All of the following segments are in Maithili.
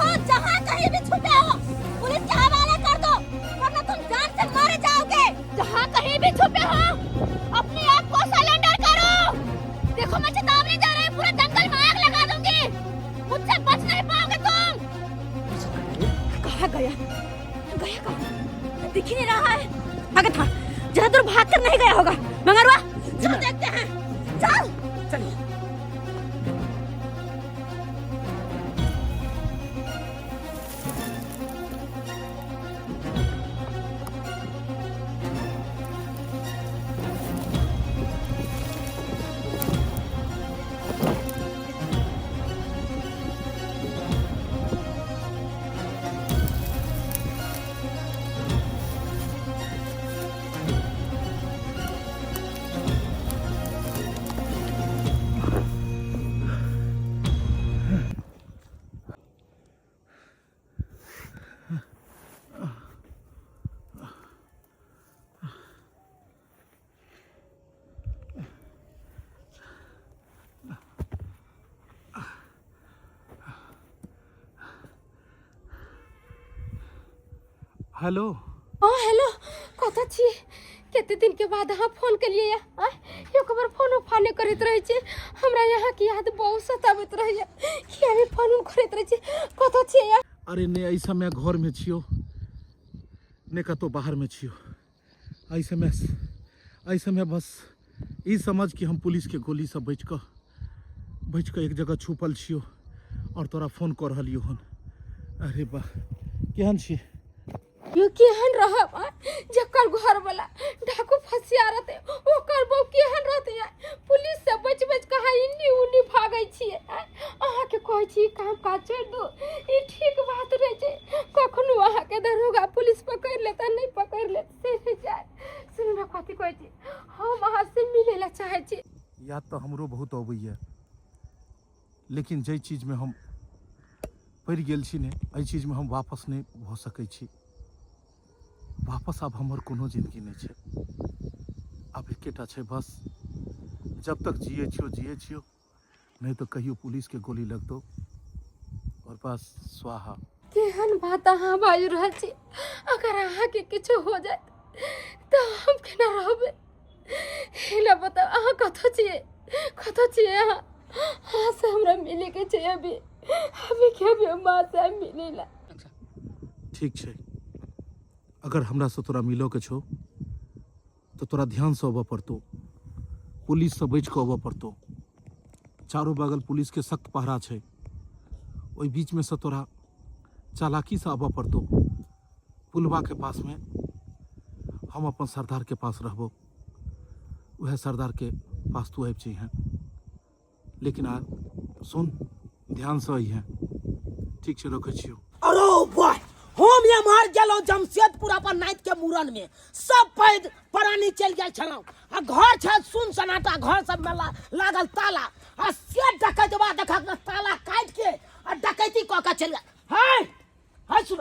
देखो जहाँ कहीं भी छुपे हो पुलिस के हवाले कर दो, वरना तुम जान से मारे जाओगे। जहाँ कहीं भी छुपे हो अपने आप को सरेंडर करो। देखो मैं चेतावनी दे रही हूँ, पूरा जंगल में आग लगा दूंगी, मुझसे बच नहीं पाओगे तुम। कहाँ गया, गया कहाँ, दिख ही नहीं रहा है। भागत था, जरा दूर भाग कर नहीं गया होगा। मंगरवा चल देखते हैं, चल। चलिए। हेलो। हाँ हेलो, कतऽ छी? कते दिन के बाद अहाँ फोन केलियै या? आँय, एक बार फोन उफान नहि करैत रहै छी। हमरा यहाँ के याद बहुत सताबैत रहैया, किया नहि फोन उन करैत रहै छी? कतऽ छियै या? अरे ने एहि समय घर में छियो ने कतौ बाहर में छियो। एहि समय बस ई समझ कि हम पुलिस के गोली से बचि कऽ एक जगह छुपल छियो और तोरा फोन कऽ रहलियो हन। अरे वाह, केहन छी? यो केहन रहब आ? जकर घर वाला डाकू फसिया रहते ओकर बहू केहन रहते आ? पुलिस से बच बच कऽ इन्नी उन्नी भागै छियै आ? अहाँके कहै छी काम काज छोड़ि दू, ई ठीक बात रहै छै। कखनो अहाँके दरोगा पुलिस पकड़ि लेत आ नहि पकड़ि लेत से नहि जाय। सुनू ने कथी कहै छी, हम अहाँ से मिलै लए चाहै छी। याद तऽ हमरो बहुत अबैया, लेकिन जाहि चीजमे हम पड़ि गेल छी ने एहि चीजमे हम वापस नहि भऽ सकै छी। वापस आब हमर कोनो जिंदगी नहि छै, आब एकेटा छै बस, जब तक जिए छियो जिए छियो, नहीं तो कहियो पुलिस के गोली लगतो और बस स्वाहा। केहन बात अहाँ बाजि रहल छी, अगर अहाँके किछु हो जाए तऽ हम केना रहबै? हेला बताउ अहाँ कतऽ छियै, कतऽ छियै अहाँ? अहाँ से हमरा मिलैके छै अभी, अभी के अभी हम माँ से मिलै ला। ठीक छै, अगर हमरा से तोरा मिलऽ के छौ तऽ तोरा ध्यान से अबऽ पड़तौ, पुलिस से बचि कऽ अबऽ पड़तौ। चारू बगल पुलिस के सख्त पहरा छै, ओहि बीच में से तोरा चालाकी से अबऽ पड़तौ। पुलवा के पास में हम अपन सरदार के पास रहबो, वह सरदार के पास तू आबि जइहें। लेकिन आ सुन, ध्यान से अइहें, ठीक छै? रखै छियौ। अरे वाह, हम एम्हर गेलहुँ जमशेदपुर अपन नाइत के मूड़न में, सब पैद प्राणी चलि गेल छलहुँ आ घर छै सुन सनाटा, घर सब में लागल ताला आ से डकैतबा देखक ने ताला काटि के आ डकैती कऽ के चलि गेल। है है सुन,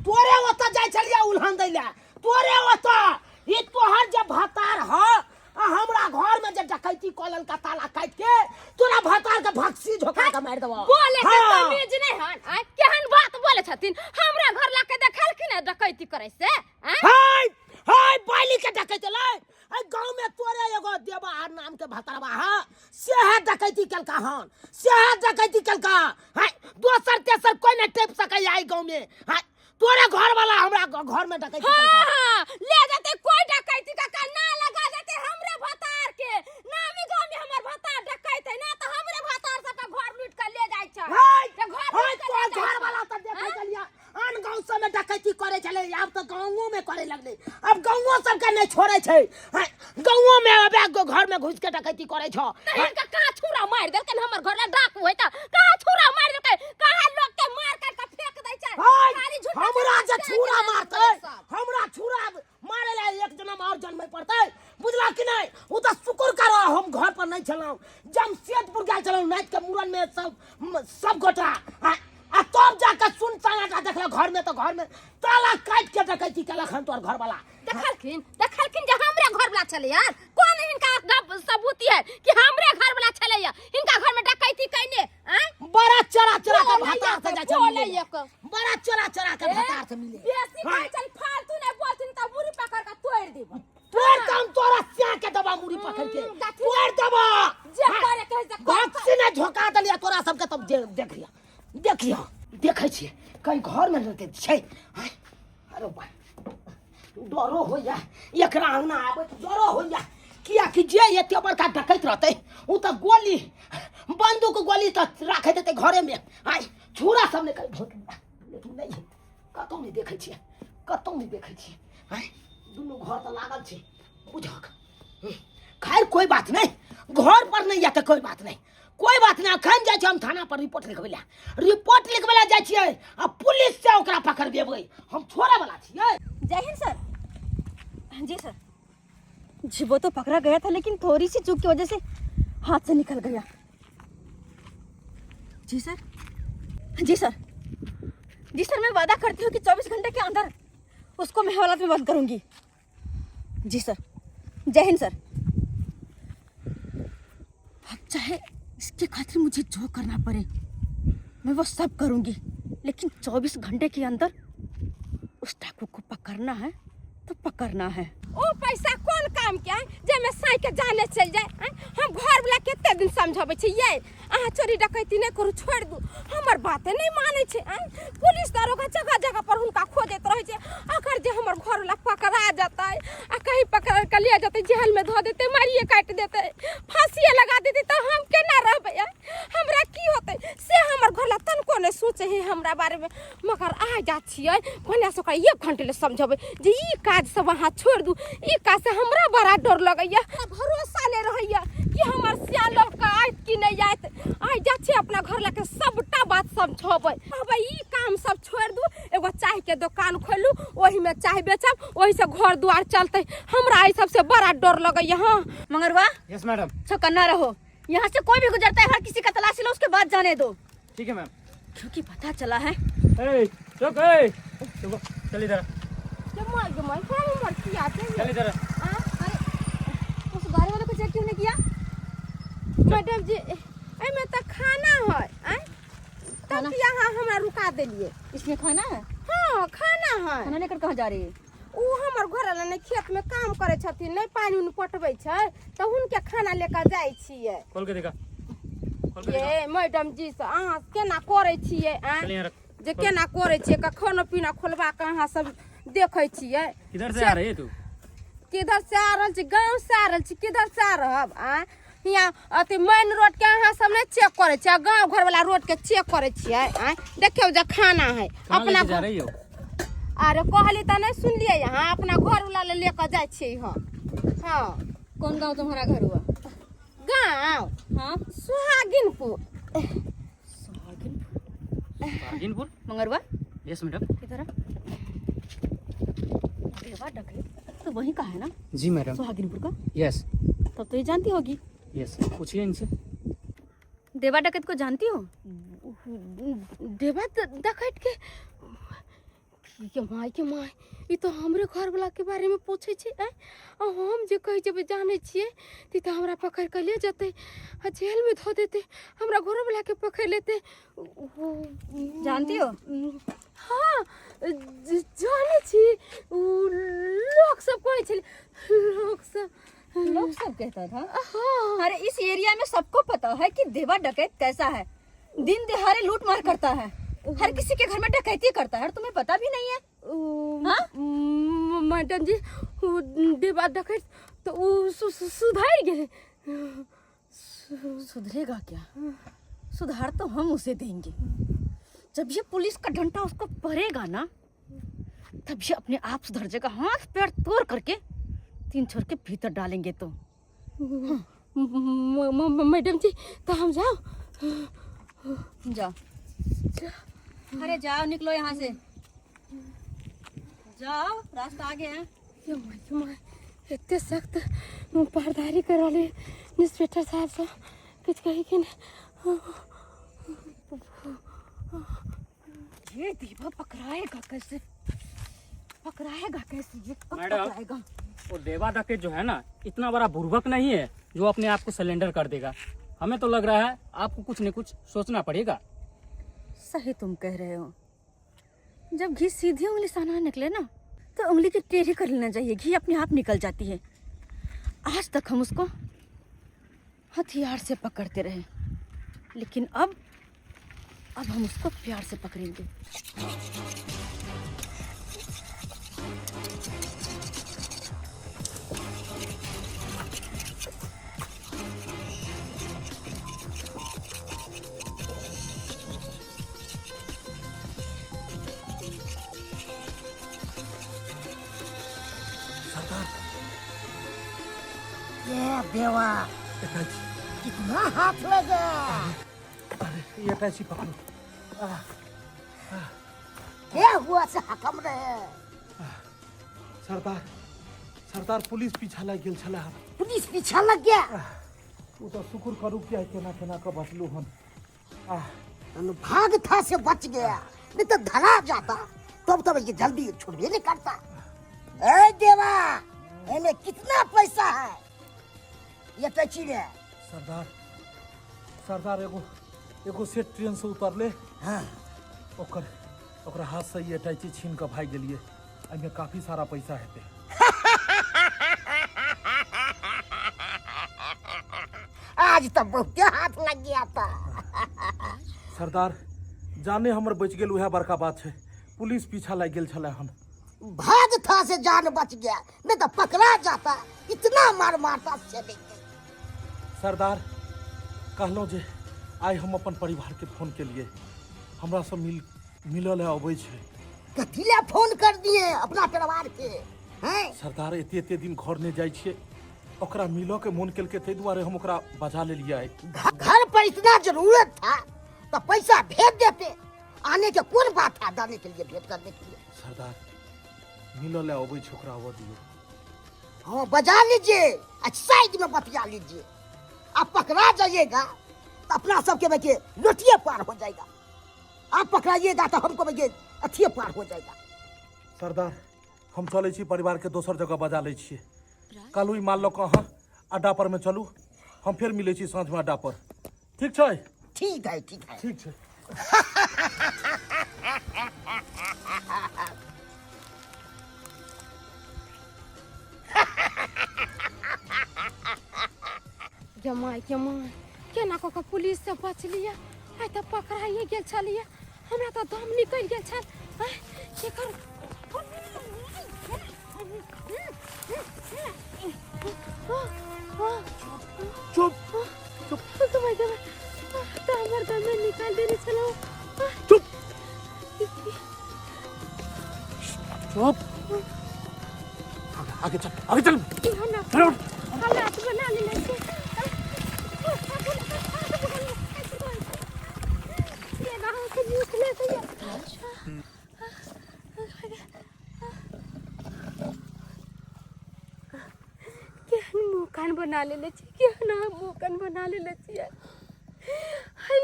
तोरे ओतऽ जाइ छलियै उल्हन दै लए, तोरे ओतऽ ई तोहर जे भतार ह आ हमरा घर में जे डकैती कऽ लेलका ताला काटि के, तोरा भतार के भक्सी झोका के मारि देबो। बोले के हाँ। तमीज नहीं हन, आँय? केहन बात बोले छथिन? हमरा घर ला के देखलखिन है डकैती करे से, आँय? हाय हाय, बाली के डकैती लै एहि गाँव में तोरे एगो देवा नाम के भतरवा है, सेहे डकैती केलका हन, सेहे डकैती केलका है, दोसर तेसर कोई नहीं टेप सकैया एहि गाँव में है, तोरे घर वाला हमरा घर में डकैती हाँ, केलका। हाँ, ले जाते कोई डकैती काका ना लगा देते हमरे भतार के, नामी गाँव में हमर भतार डकैत है ना, तो हमरे भतार सबका घर लूट के ले जाय छै। हाय, ते घर हाय, लूट के ले तोर जाय घर छै। वाला तऽ देखै हाँ? छलियै आन गाँव सब में डकैती करे छलै, आब तऽ गाँवो में करे लगलै, अब गाँवो सबके नहीं छोड़े छै, हाँ, गाँवो में अब एगो घर में घुस के डकैती करे छौ। तऽ हिनका कहाँ छुरा मारि देलकनि? हमर घर लग डाकू है तऽ कहाँ छुरा मारि देलकै? कहाँ लोक के मार काट के फेंक दै छै? हाय, खाली झूठा हमरा झूठा जे फेंक छुरा देलकै मारतै, सब। हमरा छुरा मारे ला एक जन्म और जन्मे पड़तै, बुझला कि नहीं? ओ तऽ शुक्र करो हम घर पर नहीं छलहुँ, जमशेदपुर गेल छलहुँ नाइत के मूड़न में सब गोटा, हाँ, आ तब जाके सुन सन्नाटा देखलक घर में, तो घर में ताला काट के डकैती केलक हन तोहर घर वाला। देखलखिन, देखलखिन जे हमरे घर वाला छलै यार, कोन हिनका गप सबूत है कि हमरे घर वाला छलैया हिनका घर में डकैती कैने आय बड़ा चोरा चोरा के बोलैया भातार से जाइ छै बोलैया मिले। के। बड़ा चोरा चोरा के भातार से मिले बेसी हाँ। कहै छल फालतू नहीं बोलथिन त मुरी पकड़ के तोड़ देब तोड़ तऽ हम तोरा स्या के दबा मुड़ी पकड़ के गाछी- तोड़ दबा जे करे के है से कर। भक्सी ने झोका देलिया तोरा सबके तब देख लिया देख लिया देखै छियै कहीं घर में रहते छै आँय, अरे बा डरो होइया एकरा अंगना आबै तऽ डरो होइया कियाकि जे एते बड़का डकैत रहतै ओ तऽ गोली बंदूक गोली तऽ राखैत हेतै घरेमे आइ छुरा सब नहि कहीं भोट लेकिन नहि है कतहु नहि देखै छियै कतहु नहि देखै छियै आँय दुनू घर तऽ लागल छै बुझक खैर कोई बात नहीं घर पर नहीं या तऽ कोई बात नहीं कोई बात नहीं अखन जाइ छी हम थाना पर रिपोर्ट लिखबै लए रिपोर्ट लिखबै लए जाइ छियै आ पुलिस से ओकरा पकड़बेबै हम छोड़े वाला छियै। जय हिंद सर। जी सर जी, वो तो पकड़ा गया था लेकिन थोड़ी सी चूक की वजह से हाथ से निकल गया। जी सर, जी सर, जी सर, मैं वादा करती हूँ कि 24 घंटे के अंदर उसको मैं हवालात में बंद करूँगी। जी सर, जय हिंद सर। अब चाहे इसके खातिर मुझे जो करना पड़े मैं वो सब करूँगी, लेकिन 24 घंटे के अंदर उस डाकू को पकड़ना है तो पकड़ना है। ओ पैसा कोन काम के है जे में साई के जाने चल जाए? हम घर वाला कते दिन समझाबै छी ये अहाँ चोरी डकैती नहीं करू, छोड़ दू, हमर बाते नहीं मानै छै। आँय पुलिस दारोगा जगह जगह पर हुनका खोजैत रहै छै। अगर जे हमर घर वाला पकड़ा जतै आ कहीं पकड़ के ले जतै, जेल में धऽ देतै, मारिए काटि देतै, फांसिए लगा देतै, तऽ हम केना रहबै? आँय हमरा की होतै से हमर घर ला तनको नहीं सोचे है हमरा बारे में। मगर आ जा छियै बढ़िया से ओकरा एक घंटे ले समझेबै जे ई काज सब अहाँ छोड़ दू, ई काज से हमरा बड़ा डर लगैया, भरोसा नहीं रहैया कि हमर सियान लड़का आयत कि नहीं आयत। आइ जा छियै अपना घर ला के सबटा बात समझेबै, कहबै ई काम सब छोड़ दू, एगो चाय के दुकान खोलू, ओही में चाय बेचब, ओही से घर द्वार चलतै। हमरा एहि सबसे बड़ा डर लगैया। हाँ मंगरुआ। Yes madam. चौकन्ना रहो, यहाँ से कोई भी गुजरता है हर किसी का तलाशी लो, उसके बाद जाने दो। ठीक है मैम। क्योंकि पता चला है। ए, रुक, ए, रुको, चल इधर। ये मार गे मार, थोड़ा मर किया थे। चल इधर। हाँ? अरे उस गाड़ी वाले को चेक क्यों नहीं किया? मैडम जी, ए में तो खाना है, आय? तब खाना? यहाँ हमरा रुका देलिए। इसमें खाना है? हाँ, खाना है। खाना लेकर कहाँ जा रही है? उ हमर घर वाला ने खेत में काम करे छथिन, नहीं पानी उनी पटबै छै, तऽ हुनके खाना लेकर जाइ छियै। खोल के देखा, खोल के देखा। ये मैडम जी से अहाँ केना करै छियै, आँय? चल यहाँ रख। जे केना करै छियै, खाना पीना खोलबा के अहाँ सब देखै छियै। किधर से आ रही है तू? किधर से आ रहल छी? गाँव से आ रहल छी, किधर से आ रहब? आँय हियाँ अथी मेन रोड के अहाँ सब नहीं चेक करै छियै, गाँव घर वाला रोड के चेक करै छियै? आँय देखियौ जे खाना है कहाँ अपना लेके जा रही हो? अरे कहली तऽ नहीं सुनलियै, यहाँ अपना घर वाला ले लेके जाइ छियै हम। हाँ। कौन गाँव तुम्हारा घर हुआ? गाँव? हाँ। सुहागिनपुर। सुहागिनपुर? सुहागिनपुर? मंगरुआ। Yes madam. इधर आ। देवा डकैत तो वहीं का है ना? जी मैडम। सुहागिनपुर का? यस। तब तो ये जानती होगी। यस, पूछिए इनसे। देवा डकैत को जानती हो? देवा डकैत के? के my के my, ई तो हमरे घर वाला के बारे में पूछे छै। आँय आ हम जे कहै जेबै जानै छियै त ई तऽ हमरा पकड़ के ले जेतै आ जेल में धऽ देतै, हमरा घरो वाला के पकड़ लेतै। जानती हो? हाँ, जानै छी, उ लोग सब कहै छलै, लोग सब। लोग सब कहता था? हाँ। अरे इस एरिया में सबको पता है कि देवा डकैत कैसा है, दिन दहाड़े लूट मार करता है, हर किसी के घर में डकैती करता है, और तुम्हें पता भी नहीं है? हाँ? मैडम जी, उ देवा डकैत तो उ सुधर गेलै। सुधरेगा क्या? सुधार तो हम उसे देंगे। जब ये पुलिस का डंडा उसको पड़ेगा ना, तब ये अपने आप सुधर जाएगा। हाथ पैर तोड़ करके 3 छोर के भीतर डालेंगे तो। मैडम जी, तो हम जाओ? जाओ। अरे जाओ, निकलो यहाँ से, जाओ, रास्ता आगे है। ये माय, ये माय, एते सख्त पहरदारी कर रहले इंस्पेक्टर साहब सब, कुछ कही कि नहीं। ये दीवा पकड़ाएगा कैसे? पकड़ाएगा कैसे? ये कब मैडम। पकड़ाएगा? वो देवा डकैत जो है ना, इतना बड़ा बुर्बक नहीं है जो अपने आप को सरेंडर कर देगा। हमें तो लग रहा है आपको कुछ न कुछ सोचना पड़ेगा। सही तुम कह रहे हो। जब घी सीधी उंगली से ना निकले ना तो उंगली की टेढ़ी कर लेना चाहिए, घी अपने आप निकल जाती है। आज तक हम उसको हथियार से पकड़ते रहे, लेकिन अब हम उसको प्यार से पकड़ेंगे। सरदार ये देवा अटैची। कितना हाथ लगा। अरे ये अटैची पकड़ो। क्या हुआ से हकम रहे। सरदार सरदार पुलिस पीछा लागि गेल छलै हन। पुलिस पीछा लग गया। ओ तऽ शुक्र करू कि आइ केना केना कऽ बचलू हन। आह भाग था से बच गया, नहीं तो धरा जाता। तब तब ये जल्दी छुड़वे नहीं करता। ए देवा, एमे कितना पैसा है ये टची रे। सरदार सरदार एगो एगो सेठ ट्रेन से उतरले। हाँ। ओकर ओकरा हाथ से ई अटैची छीन कऽ भागि गेलियै। एहिमे काफी सारा पैसा हेतै। आज तो बहुते हाथ लग गया था। सरदार जाने हमर बचि गेल उएह बड़का बात छै। पुलिस पीछा लागि गेल छलै हन। भाग था से जान बच गया, नहीं तो पकड़ा जाता। इतना मार मारता से नहीं। सरदार कहलहुँ जे आइ हम अपन परिवारके फोन केलियै, हमरा से मिलल है अबै छै। कथी ला फोन कर दिए अपना परिवार के हैं? सरदार एते एते दिन घर नहि जाइ छियै, ओकरा मिलऽ के मोन केलकै, ताहि दुआरे हम ओकरा बजा लेलियै आइ। घर पर इतना जरूरत था तो पैसा भेज देते। आने के कौन बात था जाने के लिए, भेंट करने के लिए। सरदार मिलऽ लए अबै छै, ओकरा आबऽ दियौ। हाँ बजा लीजिए, साइड में बतिया लीजिए। आप पकड़ा जाइएगा तो अपना सबके बच्चे लोटिए पार हो जाएगा। आप पकड़ाइएगा तो हमको बच्चे अथिए पार हो जाएगा। सरदार हम चलै छी, परिवारके दोसर जगह बजा लै छियै। काल्हि ई माल लऽ कऽ अहाँ अड्डा पर मे चलू, हम फेर मिलै छी साँझमे अड्डा पर। ठीक छै? ठीक है, ठीक है, ठीक छै। जमाइ जमाइ केना कऽ कऽ पुलिस से बचलियै। आइ तऽ पकड़ाइए गेल छलियै, हमरा तऽ दम निकलि गेल छल। आँय, केकर चुप चुप तऽ हमर दमे निकालि देने छलहुँ। चुप चुप, आगे चल, आगे चल। हालात बना लेने छै। केहन मुँह कान बना लेने छी, केहन अहाँ मुँह कान बना लेने छियै।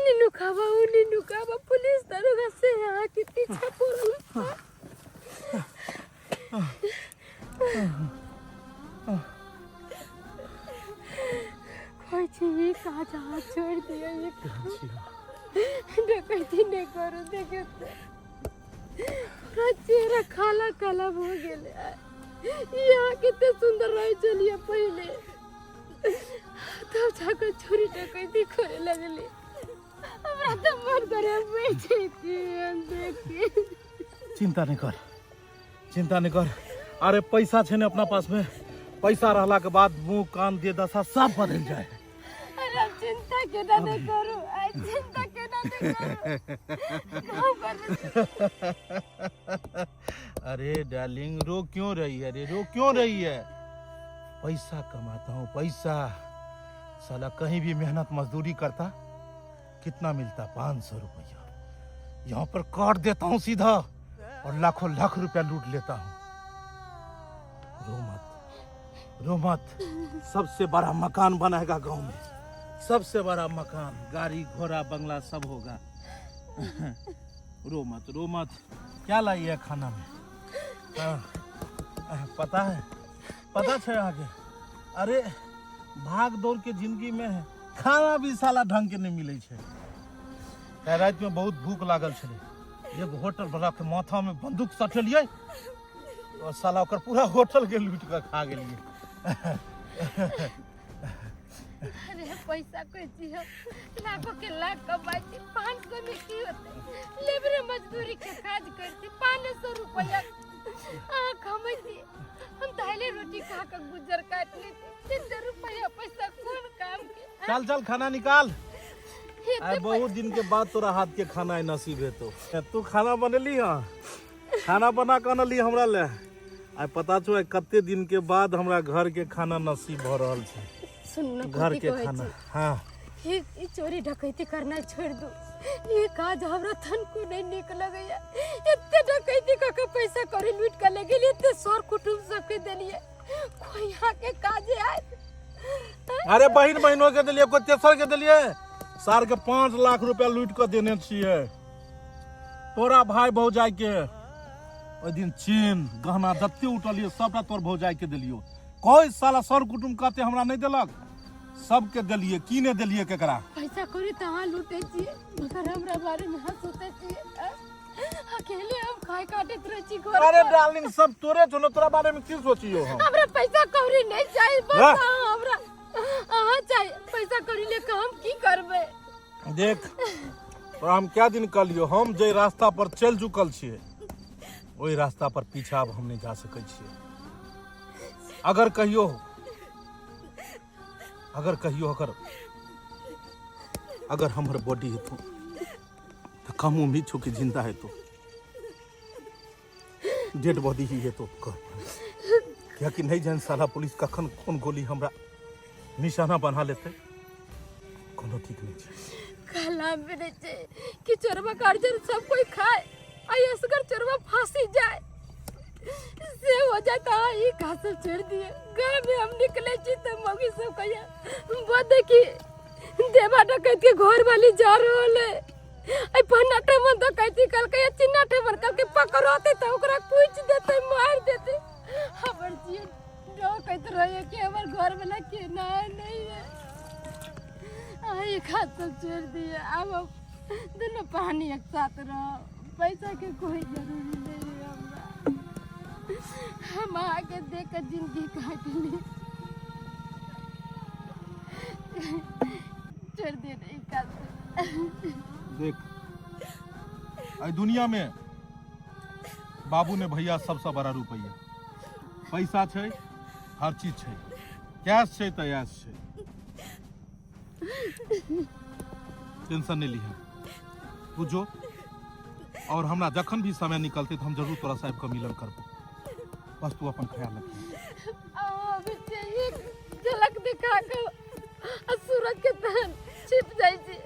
नीनू खाबा ओ नीनू खाबा, पुलिस दरोगा से अहाँके पीछा पड़ल। कहै छी ई काज अहाँ छोड़ि दिअ, ई डकैती नहि करू। देखियौ पूरा चेहरा काला काला भऽ गेलै। ई अहाँ कते सुन्दर रहै छलियै पहिले, तब जाकऽ चोरी डकैती करे लगली। हमरा तऽ मन करे बेचैती देखी। चिंता नहीं कर, चिंता नहीं कर। अरे पैसा छै ने अपना पास में, पैसा रहला के बाद मुंह कान दे दशा सब बदल जाए। अरे अब चिंता केना नहीं करू, आई चिंता केना नहीं करू। गाँव घर में अरे डार्लिंग रो क्यों रही है? अरे रो क्यों रही है? पैसा कमाता हूँ पैसा, साला कहीं भी मेहनत मजदूरी करता कितना मिलता? 500 रुपया। यहाँ पर काट देता हूँ सीधा और लाखों लाख रुपया लूट लेता हूँ। रो मत, रो मत। सबसे बड़ा मकान बनाएगा गांव में, सबसे बड़ा मकान, गाड़ी घोड़ा बंगला सब होगा। रो मत, रो मत। क्या लाई है खाना में? हाँ, पता है, पता छै अहाँके, अरे भाग दौड़ के जिंदगी में खाना भी साला ढंग के नहीं मिलै छै। काल्हि राति में बहुत भूख लागल छलै, एगो होटल वाला के माथा में बंदूक सटेलियै और साला ओकर पूरा होटल के लूट के खा गेलियै। अरे पैसा कोई चीज हो, लाखों के लाख कमाई छी, 500 में की होते? लेबरे मजदूरी के काज करती, 500 रुपया अहाँ कमाई छी, हम दाले रोटी खा के गुजर काट लेती। 300 रुपया पैसा कोन काम के? चल चल खाना निकाल। एते आइ बहुत दिन के बाद तोरा हाथ के खाना आइ नसीब हेतो। तू खाना बनेली? हँ, खाना बना के अनली हमरा ले। आइ पता छौ, आइ कते दिन के बाद हमरा घर के खाना नसीब भऽ रहल छै। सुन न, घर कथी के कहै खाना छी? हाँ। ई चोरी डकैती करना छोड़ दू, ई काज हमरा तनको नहीं नीक लगैया। एते डकैती कऽ के पैसा कौड़ी लूट के ले गेली, एते सर कुटुम्ब सबके देलिए, कोई यहाँ के काजे आयत? अरे बहिन बहिनो के देलिए, कोई तेसर के देलिए? सार के 5 लाख रुपया लूट के देने छियै तोरा भाई भौजाई के। ओहि दिन चेन गहना जते उठलिए सबटा तोर भौजाई के देलियो। कोई साला सर कुटुम्ब कहते हमरा नहीं देलक, सबके देलिए, की नहीं देलिए केकरा? पैसा कौड़ी तऽ अहाँ लूटै छियै, मगर हमरा बारे में अहाँ सोचै छियै? अकेले हम खाय काटैत रहै छी घर अरे पर। डार्लिंग, सब तोरे छौ ने, तोरा बारे में की सोचियो हम? हमरा पैसा कौड़ी नहीं चाहिए, बस वाह। अहाँ हमरा अहाँ चाहिए। पैसा कौड़ी लेके हम की करबै? देख, तोरा हम क्या दिन कहलियो, हम जे रास्ता पर चलि चुकल छियै ओहि रास्ता पर पीछा आब हम नहीं जा सकै छियै। अगर कहियो, अगर कहियो अगर अगर हमर बॉडी हेतौ तऽ कम उम्मीद छौ कि जिंदा हेतौ, डेड बॉडी ही हेतौ कर, कियाकि नहीं जान साला पुलिस कखन कोन गोली हमरा निशाना बना लेतै, कोनो ठीक नहीं छै। कहला में नहीं छै कि चोरबा गार्जियन सब कोई खाए आ असगर चोरबा फांसी जाए, से हो जाए तो अहाँ ई घास सब छोड़ दिए। गाँव में हम निकले छी तो मौगी सब कहिया वो देखी देवा डकैत के घर वाली जा रहल है, आई पन्ना ठमन डकैती कलकै, चिन्ना ठमन कलकै, पकड़ते तो ओकरा कुछ देते, मार देते। हमर जी डकैत रहे कि हमर घर वाला के ना नहीं है। अहाँ ई घास सब छोड़ दिए, आब हम दोनों पानी एक साथ रहो, पैसा के कोई जरूरी नहीं है हमरा। हम आके देख के जिंदगी काट ली, छोड़ दिए नहीं काज। देख, आई दुनिया में बाबू ने भैया सबसे बड़ा रुपया पैसा छै, हर चीज छै, कैश छै तऽ ऐश छै। टेंशन नहीं लिहे तू जो, और हमरा जखन भी समय निकलते तो हम जरूर तोरा साहब के मिलन करबो, बस तू अपन ख्याल रख। एक झलक दिखा के आ सूरज के तहन छिप जाइ छी।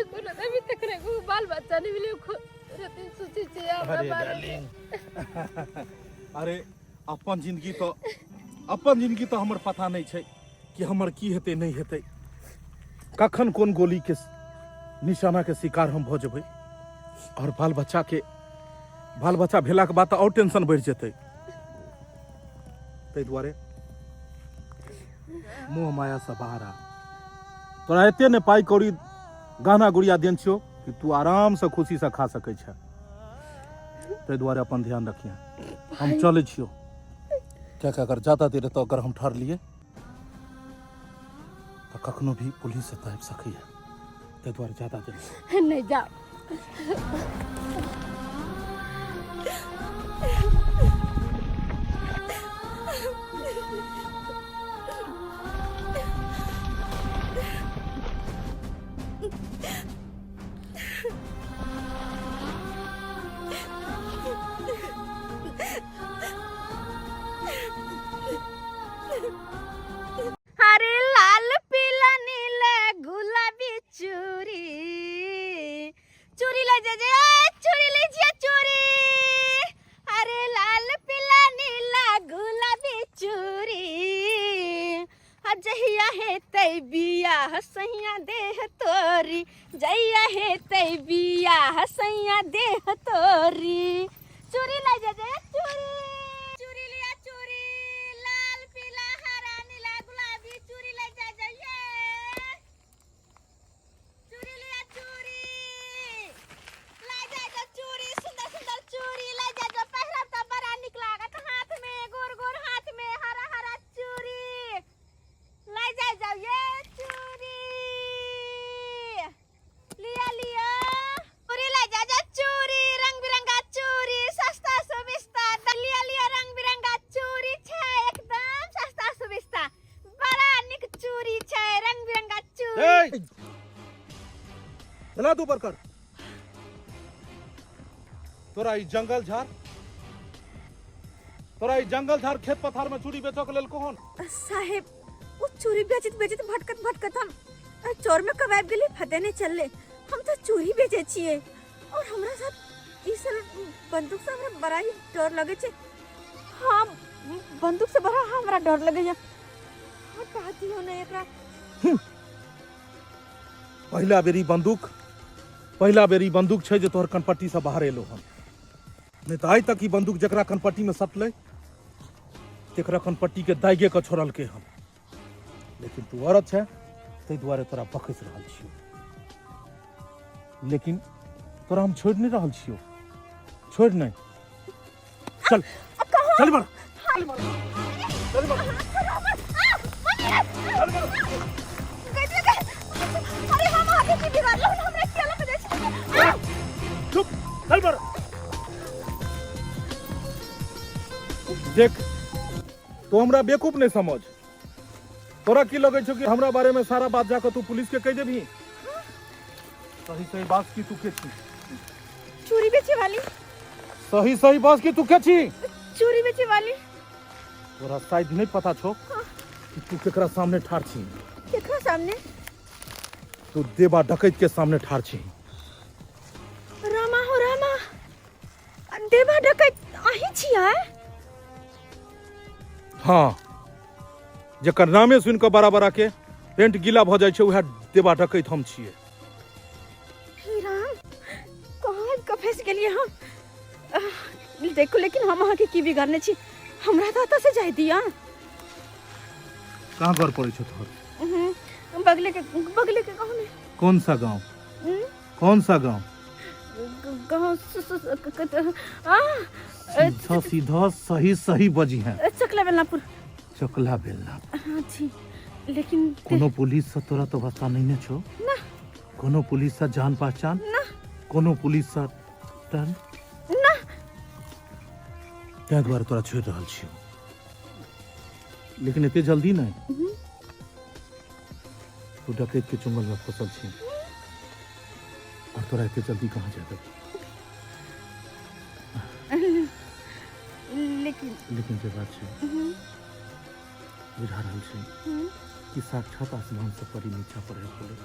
कोनो अभी तक रे बाल बच्चा नहीं मिले रति सोचै छी हमरा अरे बारे में। डार्लिंग, अरे अपन जिंदगी तो, अपन जिंदगी तो हमर पता नहीं छै कि हमर की हेतै नहीं हेतै, कखन कोन गोली के निशाना के शिकार हम भऽ जेबै, और बाल बच्चा के, बाल बच्चा भेलाके बाद तऽ और टेंशन बढ़ि जेतै। ताहि दुआरे मोह माया से बाहर आ। तोरा एते ने पाइ कौड़ी गहना गुड़िया देन छियौ कि तू आराम से खुशी से खा सकै छ, ताहि दुआरे अपन ध्यान रखिहे। हम चलै छियौ, कियाकि अगर ज्यादा देर एतऽ अगर हम ठहरलियै तऽ कखनो भी पुलिस एतऽ आबि सकैए, ताहि दुआरे ज्यादा देर नहीं जाओ। अरे लाल पीला नीला गुलाबी चूड़ी, चूड़ी ले जे जे चूड़ी लीजिए चूड़ी। अरे लाल पीला नीला गुलाबी चूड़ी, आ जहिया हे तै बियाह सैया देह तोरी, जहिया हे तै बियाह सैया देह तोरी। चूड़ी ले जे जे चूड़ी, चूड़ी लिया चूड़ी, ए चला तू ऊपर कर। तोरा ई जंगल झाड़, तोरा ई जंगल झाड़ खेत पथार में चूड़ी बेचऽ के लेल कोन? साहेब, ओ चूड़ी बेचैत बेचैत भटकत भटकत हम चोर में कब आबि गेली पते नहीं चलले। हम तो चूड़ी बेचै छियै और हमरा साथ ई सब बंदूक से हमरा बड़ा ही डर लगै छै। हाँ, बंदूक से बड़ा हमरा डर लगैया। हटा दियौ ने एकरा। पहिला बेरी बंदूक, पहिला बेरी बंदूक छै जे तोहर कनपट्टी से बाहर एलो हन, नहीं तऽ आइ तक ई बंदूक जकरा कनपट्टी में सटलै तेकरा कनपट्टी के दागे के छोड़लकै हन। लेकिन तू औरत छै ताहि दुआरे तोरा बकसि रहल छियौ, लेकिन तोरा हम छोड़ि नहि रहल छियौ, छोड़ि नहि। चल चल बड़, चल बड़, चल बड़। अरे हम आगे की बिगाड़लहुँ, हमरा किया लऽ कऽ जाइ छी? चुप, चल बड़। देख, तो हमरा बेवकूफ नहीं समझ। तोरा की लगे छौ कि हमरा बारे में सारा बात जाकर तू पुलिस के कह देबही? सही सही बात की तू के छी? चूड़ी बेचे वाली। सही सही बात की तू के छी? चूड़ी बेचे वाली। तोरा शायद नहीं पता छौ कि तू केकरा सामने ठाढ़ छी। केकरा सामने? तू देवा डकैत के सामने ठाढ़ छी। रामा हो रामा, देवा डकैत अहीं छियै? हाँ, जकर नामे सुनि कऽ बड़ा बड़ा के पेंट गीला भऽ जाइ छै उएह देवा डकैत हम छियै। हे राम, कहाँ कऽ फँसि गेलियै हम? देखू, लेकिन हम अहाँके की बिगाड़ने छी? हमरा तऽ एतऽ से जाय दिअ। कहाँ घर पड़ै छौ तोहर? बगले के गाँव में। कौन सा गाँव? कौन सा गाँव? गाँव सीधा सीधा सही सही बजी है। चकला बेलनापुर। चकला बेलना। हाँ जी, लेकिन कोनो पुलिस से तोरा तो वास्ता नहीं ने छो ना? कोनो पुलिस से जान पहचान ना? कोनो पुलिस से टन ना? ताहि दुआरे तोरा छोड़ि रहल छियौ, लेकिन एते जल्दी नहीं। तू डकैत के चुंगल में फसल छी और तोरा एते जल्दी कहाँ जाय देबौ? लेकिन लेकिन जे बात छै बुझा रहल छै कि साक्षात आसमान से परी नीचा पड़े पड़े।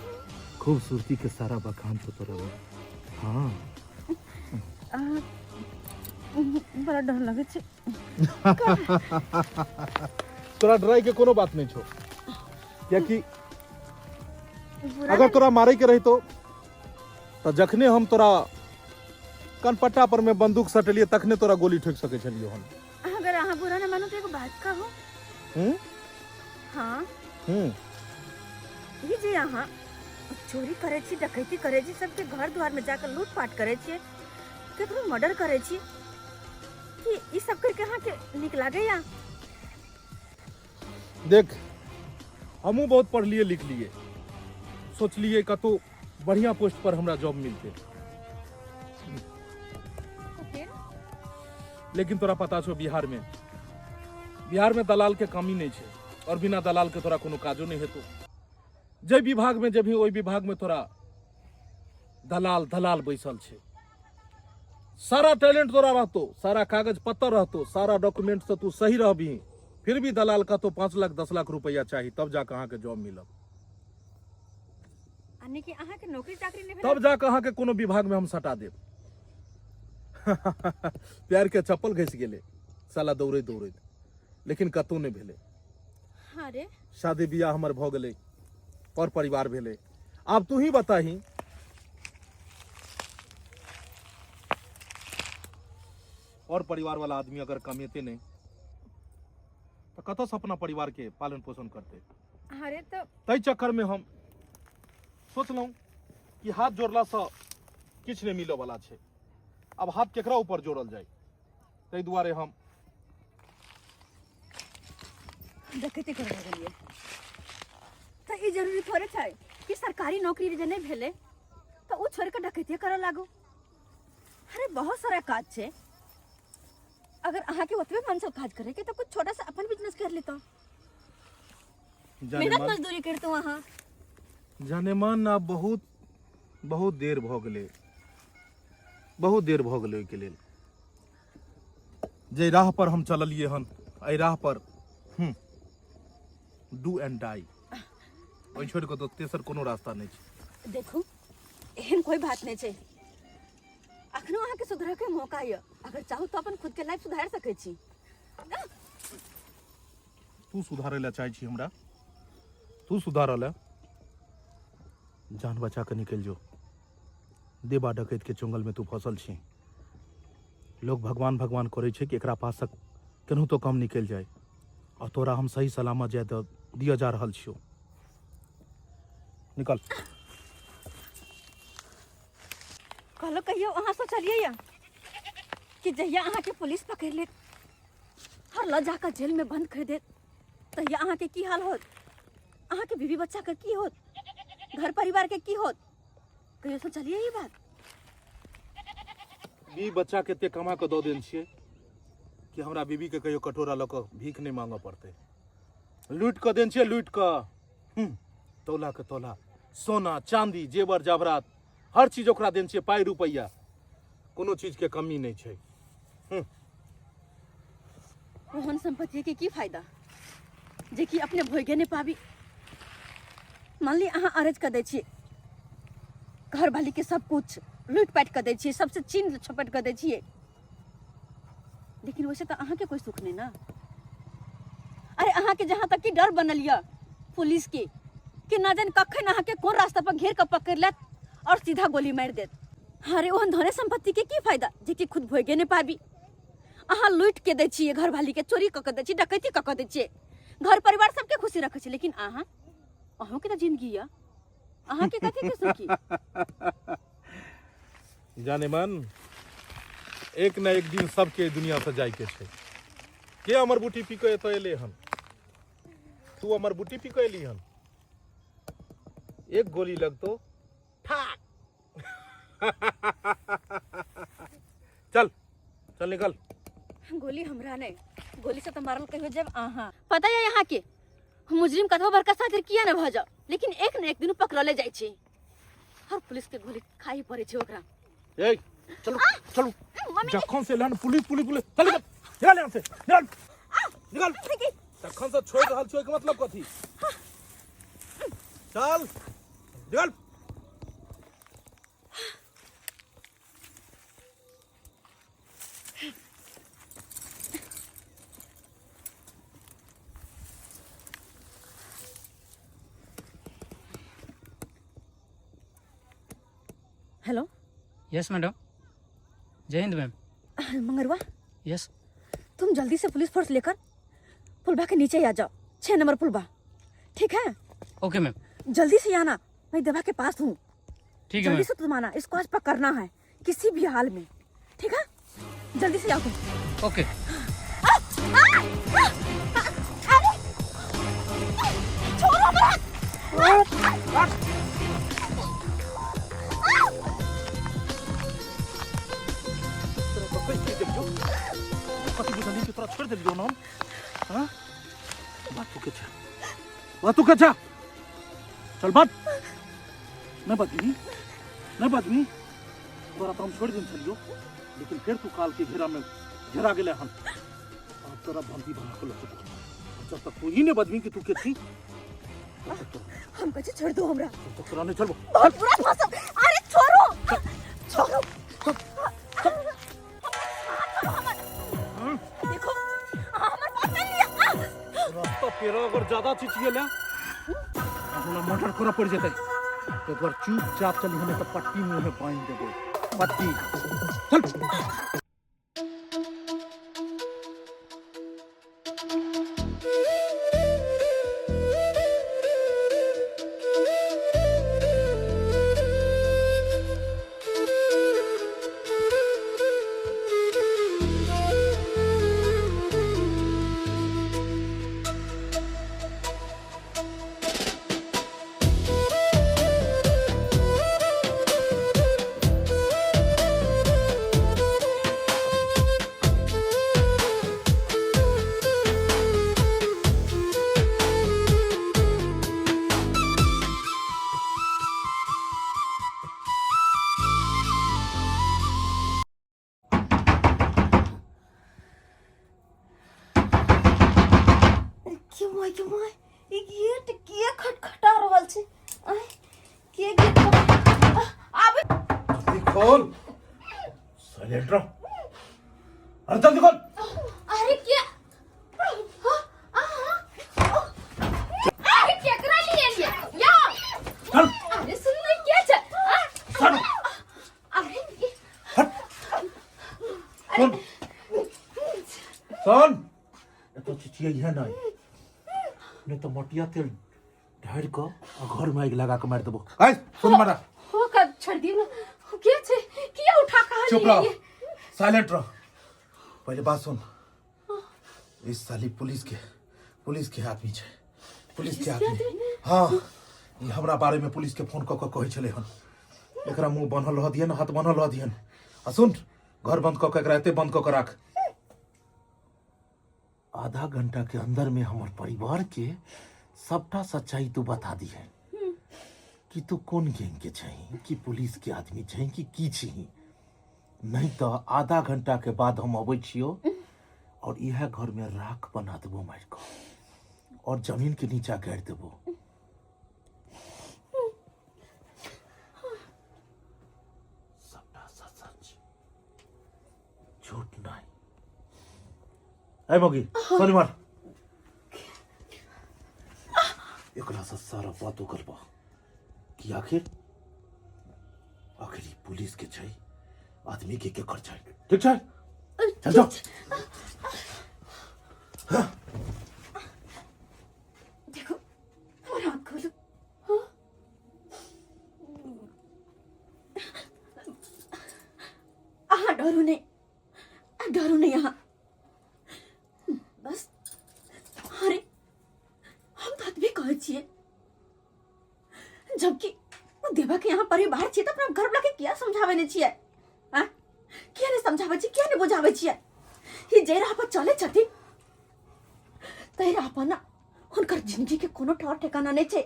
खूबसूरती के सारा बखान छौ तोरा में। हाँ, बड़ा डर लगे छै। तोरा डराई के कोनो बात नहीं छौ, कियाकि अगर तोरा मारे के रहितो तो जखने हम तोरा कनपट्टा पर में बंदूक सटेलिए तखने तोरा गोली ठोक सके छलियो हम। अगर अहाँ बुरा न मानो तो एगो बात कहू? हम्म। हाँ। हम्म। ई जे अहाँ चोरी करै छी, डकैती करै छी, सबके घर द्वार में जाकर लूटपाट करै छी, केकरो मर्डर करै छी, कि ई सब करके अहाँके नीक लागैया? देख, हमहूँ बहुत पढ़लिए लिखलिए, सोचलिए कतौ बढ़िया पोस्ट पर हमरा जॉब मिलते, लेकिन तोरा पता छौ बिहार में, बिहार में दलाल के कमी नहीं छै और बिना दलाल के तोरा कोनो काजो नहीं हेतौ। जे विभाग में जेबही ओहि विभाग में तोरा दलाल दलाल बैसल छै। सारा टैलेंट तोरा रहतो, सारा कागज पत्तर रहतो, सारा डॉक्यूमेंट से तू सही रहबही, फिर भी दलाल का तो 5 लाख 10 लाख रुपया चाही तब जाके अहाँके जॉब मिलत। यानी कि अहाँके नौकरी चाकरी नहि भेटत? तब जाके अहाँके कोनो विभाग में हम सटा देब। प्यार के चप्पल घसि गेलै साला दौड़ैत दौड़ैत, लेकिन कतौ नहि भेलै। हाँ रे। शादी बियाह हमर भऽ गेलै, पर परिवार भेलै। आब तू ही बताही, और परिवार वाला आदमी अगर कमेते नहीं तो कतऽ से अपना परिवार के पालन पोषण करते? अरे तो ताहि चक्कर में हम सोचलहुँ कि हाथ जोड़ला से किछु नहि मिलऽ वाला छै, आब हाथ केकरा ऊपर जोड़ल जाय, ताहि दुआरे हम डकैती करऽ लगलियै। तऽ ई जरूरी थोड़े छै कि सरकारी नौकरी जे नहि भेलै तऽ ओ छोड़ि कऽ डकैती करऽ लागू। अरे बहुत सारा काज छै, अगर अहाँके ओतबे मन से काज करे के तऽ कुछ छोटा सा अपन बिजनेस कर लेता, जाने मेहनत मन मजदूरी करतो अहाँ। जाने मन आब बहुत बहुत देर भऽ गेलै, बहुत देर भऽ गेलै ओहिके लेल। जे राह पर हम चललियै हन, एहि राह पर do and die, ओहि छोड़ि कऽ तऽ तेसर कोनो रास्ता नहि छै। देखू, एहन कोई बात नहि छै, अखनो अहाँके सुधरऽ के मौका यऽ, अगर चाहू तऽ अपन खुद के लाइफ सुधारि सकै छी। तू सुधारै लए चाहै छी हमरा? तू सुधारऽ लए? जान बचा कऽ निकलि जो। देबा डकैत के चंगल में तू फसल छी। लोग भगवान भगवान करै छै कि एकरा पासक केनाहितो कम निकलि जाय, और तोरा हम सही सलामत जाय दऽ दिअ जा रहल छियौ। निकल। कहलो कहियो अहाँ सोचलियै या कि जहिया अहाँके पुलिस पकड़ि लेत और लऽ जाकऽ जेल में बंद कर देत तहिया अहाँके की हाल होत, अहाँके बीवी बच्चा के की होत, घर परिवार के की होत? कहियो सोचलियै ई बात? बीवी बच्चा के एते कमा कऽ दऽ देने छियै कि हमरा बीवी के कहियो कटोरा लऽ कऽ भीख नहि मांगऽ पड़तै। लूटि कऽ देने छियै, लूटि कऽ। तौला के तौला सोना चांदी जेवर जवरात हर चीज ओकरा देने छियै, पाइ रुपैआ कोनो चीज के कमी नहि छै। ओहन संपत्ति के की फायदा जे कि अपने भोगे नहि पाबी। मान ली अहाँ अरज कऽ दै छियै घर वाली के, सब कुछ लूटि पाटि कऽ दै छियै, सबसे छीन छपटि कऽ दै छियै, लेकिन वैसे तऽ अहाँके कोई सुख नहि ना। अरे अहाँके जहाँ तक कि डर बनल यऽ पुलिस के कि ना जाने कखन अहाँके कोन रास्ता पर घेर कऽ पकड़ि लेत और सीधा गोली मारि देत। अरे ओहन धने संपत्ति के की फायदा जे कि खुद भोगे नहि पाबी। अहाँ लूटि के दै छियै घरवाली के, चोरी कऽ के दै छियै, डकैती कऽ के दै छियै, घर परिवार सबके खुशी रखै छियै, लेकिन अहाँ, अहूँके तऽ जिंदगी यऽ, अहाँके कथी के सुखी? जाने मन, एक न एक दिन सबके दुनिया से जाय के छै। के अमर बूटी पी के एतऽ एले हन? तू अमर बूटी पी के एली हन? एक गोली लगतो ठाक। चल चल निकल। गोली हमरा नहीं, गोली से तो मारल कहियो जब अहाँ। पता है यहाँ के मुजरिम कतबो बड़का सातिर किया न भऽ जाओ, लेकिन एक न एक दिन पकड़ले जाइ छै। हर पुलिस के गोली खाई पड़े छै ओकरा। ए चलो चलो, जखन से एलन पुलिस पुलिस पुलिस, चल निकल, निकल यहाँ से, निकल निकल। तखन से छोड़ रहल छियै के मतलब कथी? चल निकल। हेलो। यस मैडम, जय हिंद मैम। मंगरुआ। यस। तुम जल्दी से पुलिस फोर्स लेकर पुलबा के नीचे आ जाओ, 6 नंबर पुलबा, ठीक है? Okay ma'am. जल्दी से आना, मैं दवा के पास हूँ। ठीक है जल्दी मैम। से तुम आना, इसको आज पकड़ना है किसी भी हाल में, ठीक है? जल्दी से आओ तुम। ओके। छोड़ो हमरा। कथी बुझलियै कि तोरा छोड़ि देलियौ न हम? हाँ? बात तू के छा, बात तू के छा, चल बात नहीं बदमी, नहीं बदमी, तोरा तो हम छोड़ देने छलियो, लेकिन फिर तू काल के घेरा में घेरा गेले हन। अब तोरा बंदी बना के लऽ जेबो। जब तक तू ही नहीं बदमी कि तू के थी, तब तक तोरा, हम कहे छोड़ दो हमरा, तब तक तोरा नहीं छोड़बो। बहुत बुरा मौसम। अरे छोड़ो छोड़ो, देखो हमर बात मान लिया। रास्ता पेरा अगर ज्यादा चिचिएला हमरा मर्डर करऽ पड़ि जेतै। तो एक बार चुपचाप चली, हमें तो पट्टी मुंह में बांध देबो, पट्टी। चल। My गे my, ई गेट किए खटखटा रहल छै? आय, के गेट आब? जल्दी खोल, साइलेंट रह। अरे जल्दी खोल। अरे के? अरे केकरा लिए लिए या? चल। अरे सुन नहीं के छै? आ, चल। अरे हट, सुन सुन, एतो चिचियै है नहीं, नहीं तो मटिया तेल ढारि कऽ आ घर में आगि लगा कऽ मारि देबो। ऐ सुन मारा। हो का छोड़ दियो ना, के छै? किया उठा कहा? चुप रहो, साइलेंट रहो। पहले बात सुन, इस साली पुलिस के आदमी छै, पुलिस के आदमी। हाँ, ई हमरा बारे में पुलिस के फोन कऽ कऽ कहै छलै हन। एकरा मुंह बान्हल रह दिहन, हाथ बान्हल रह दिहन। आ सुन, घर बंद कऽ कऽ एकरा एते बंद कऽ कऽ राख। आधा घंटा के अंदर में हमर परिवार के सबटा सच्चाई तू बता दिहन कि तू कोन गैंग के छही, कि पुलिस के आदमी छही, कि की छही। नहीं तो आधा घंटा के बाद हम अबै छियो और इएह घर में राख बना देबो मारि कऽ और जमीन के नीचा गाड़ि देबो। सबटा सच सच, झूठ नहीं। ए मौगी, शनिवार एकरा से सारा बात उगलबा कि आखिर आखिर ई पुलिस के छै आदमी के केकर छै। ठीक छै, चल जाओ। देखो, हमर हाथ खोलो। हाँ? अहाँ डरू नहीं, डरू नहीं अहाँ बस। अरे हम तो अतबे कहै छियै, जबकि ओ देवा के यहाँ परिवार छियै तऽ अपना घर वाला के किया समझाबै नहि छियै? आँ, किया नहि समझाबै छियै, किया नहि बुझाबै छियै? ई जे राह पर चलै छथिन ताहि राह पर ना हुनकर जिंदगी के कोनो ठौर ठिकाना नहि छै।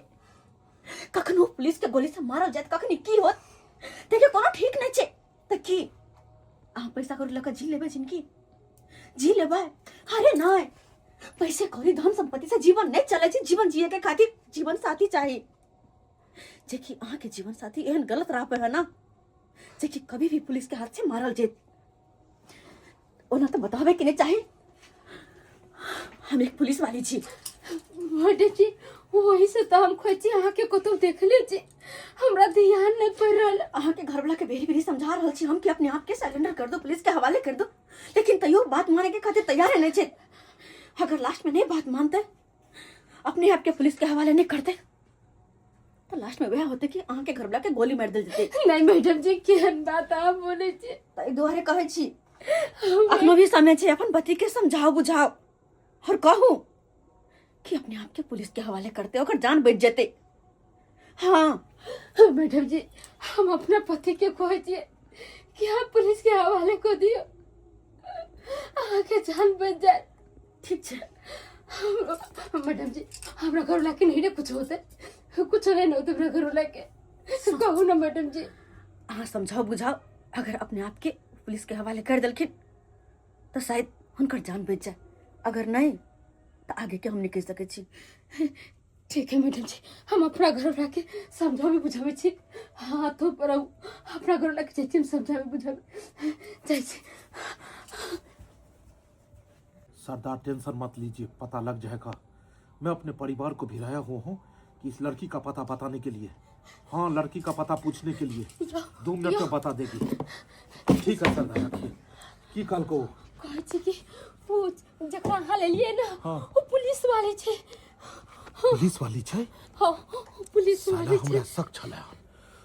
कखनो पुलिस के गोली से मारल जायत, कखनी की होत देखियौ, कोनो ठीक नहि छै। तऽ की अहाँ पैसा कौड़ी लऽ कऽ जी लेबै? जिंदगी जी लेबै? अरे नहि, पैसे कौड़ी धन संपत्ति से जीवन नहि चलै छै। जीवन जिए के खातिर जीवन साथी चाही, जेकि अहाँके जीवन साथी एहन गलत राह पर है ना, जेकि कभी भी पुलिस के हाथ से मारल जेत। ओना तऽ बताबे के नहि चाही, हम एक पुलिस वाली छी। मैडम जी, वही से तो हम खोज छी अहाँके, कतौ देखले छी, हमरा ध्यान नहीं पड़ रहल। अहाँके घरवाला के बेरी बेरी समझा रहल छी हम कि अपने आप के सरेंडर कर दो, पुलिस के हवाले कर दो, लेकिन तैयो बात माने के खातिर तैयार नहीं छै। अगर लास्ट में नहीं बात मानते, अपने आप के पुलिस के हवाले नहीं करते, तो लास्ट में वह होते कि अहाँके घरवाला के गोली मार देल जेतै। नहीं मैडम जी, केहन बात अहाँ बोलै छी। ताहि दुआरे कहै छी, अखनो भी समय छै, अपन पति के समझाओ बुझाओ और कहू कि अपने आप के पुलिस के हवाले करते, ओकर जान बच जेते। हाँ। मैडम जी, हम अपना पति के कहै छियै कि आप पुलिस के हवाले कर दियो, अहाँके जान बच जाए। ठीक छै। मैडम जी, हमरा घर वाला के नहीं ने कुछ होते? कुछ नहीं होते हमरा घर वाला के, कहू ना मैडम जी। अहाँ समझाओ बुझाओ, अगर अपने आप के पुलिस के हवाले कर देलखिन तऽ शायद हुनकर जान बच जाए, अगर नहीं तऽ आगे के हम नहीं कहि सकै छी। ठीक है मैडम जी, हम अपना घर वाला के समझावे बुझावे छी। हाथों पर आउ, अपना घर वाला के जाइ छी हम समझावे बुझावे जाइ छी। सरदार, टेंशन मत लीजिए, पता लग जाएगा। मैं अपने परिवार को भिड़ाया हुआ हूँ कि इस लड़की का पता बताने के लिए। हाँ, लड़की का पता पूछने के लिए। 2 मिनट में बता देगी। ठीक है सरदार, रखिए। की कल को? कहै छी कि ओ जकरा अहाँ लेलियै ने, हाँ। ओ पुलिस वाली छै। पुलिस वाली छै? हाँ, ओ पुलिस साला वाली छै। हमरा शक छलै हन,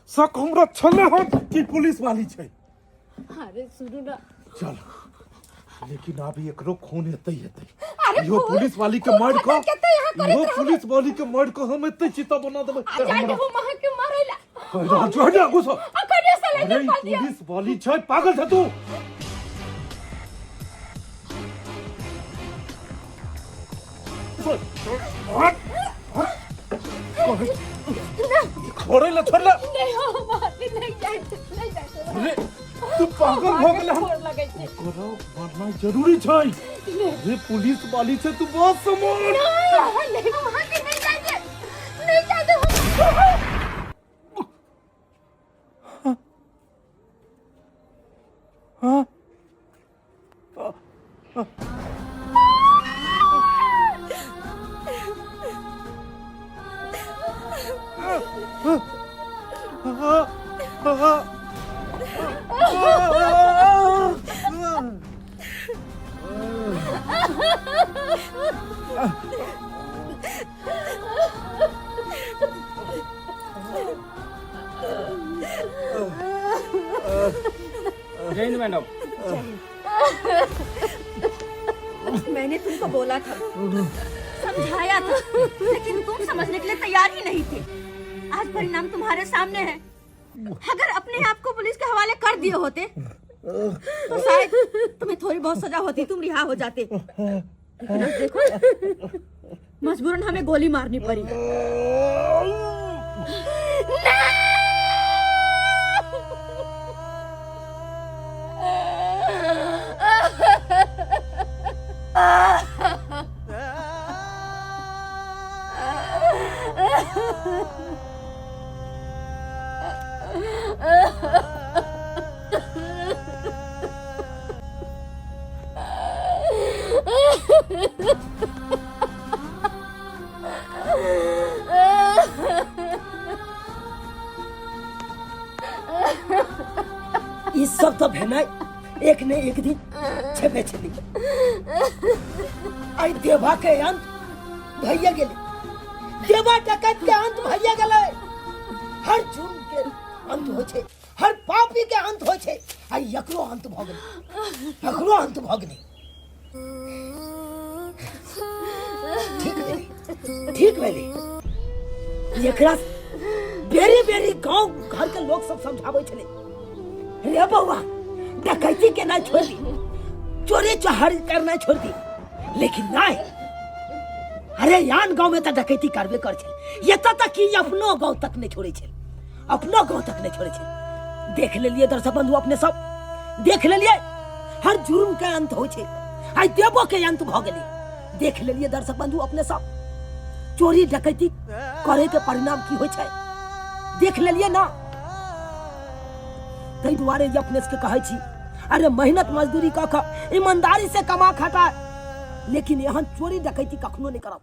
शक हमरा छलै हन कि पुलिस वाली छै। अरे सुनू ना। चल, लेकिन अभी एकरो खून हेतै हेतै। अरे इहो पुलिस वाली के खून मार खतम कऽ केते यहाँ करैत इहो रहबै। पुलिस वाली के मार कऽ हम एते चिता बना देबै। आ जाइ देबो अहाँ के मारै ला। कहि रहल छौ, हट जा, घुसो। अखने अरे सिलेंडर ई कर दिया। पुलिस वाली छै, पागल छै तू? हट, हट। छोड़े ले, छोड़ ले। नहीं, हम आदमी नहीं जाइ, नहीं जाइ। अरे तू पागल भऽ गेलै हन? गोर लगै छै। तोरा मारना जरूरी छै। अरे पुलिस वाली छै, तू बहुत समान। नहीं नहीं, वहाँ के नहीं जाएंगे, नहीं जाएंगे हम। जय हिंद मैडम। मैंने तुमको बोला था, समझाया था, लेकिन तुम समझने के लिए तैयार ही नहीं थे। आज परिणाम तुम्हारे सामने है। अगर अपने आप को पुलिस के हवाले कर दिए होते तो शायद तुम्हें थोड़ी बहुत सजा होती, तुम रिहा हो जाते। लेकिन अब देखो, मजबूरन हमें गोली मारनी पड़ी। ई सब तऽ भेनाइ एक ने एक दिन छेबे छेली। आइ देवा के अंत भैया गेलै, देवा डकैत के अंत भैया गेलै। हर जुर्म के अंत होइ छै, हर पापी के अंत होइ छै, आइ एकरो अंत भऽ गेलै, एकरो अंत भऽ गेलै। ठीक भेलै, ठीक भेलै। एकरा बेरी बेरी गांव घर के लोग सब समझाबै छलै, रे बौआ डकैती के नहीं छोड़ दी, चोरी चोहारी करना छोड़ दी, लेकिन नहीं, अरे यान गांव में तो डकैती करबे कर छे, एतऽ तक कि अपनो गांव तक नहीं छोड़े छे, अपनो गांव तक नहीं छोड़े छे। देख लेलिए दर्शक बंधु, अपने सब देख लेलिए, हर जुर्म के अंत होइ छे, आइ देवो के अंत भऽ गेलै। देख लेलिए दर्शक बंधु अपने सब, चोरी डकैती करे के परिणाम की होइ छै देख लेलिए ना। ताहि दुआरे जे अपने सबके कहै छी, अरे मेहनत मजदूरी कऽ कऽ ईमानदारी से कमा खटा, लेकिन एहन चोरी डकैती कखनो नहि करब।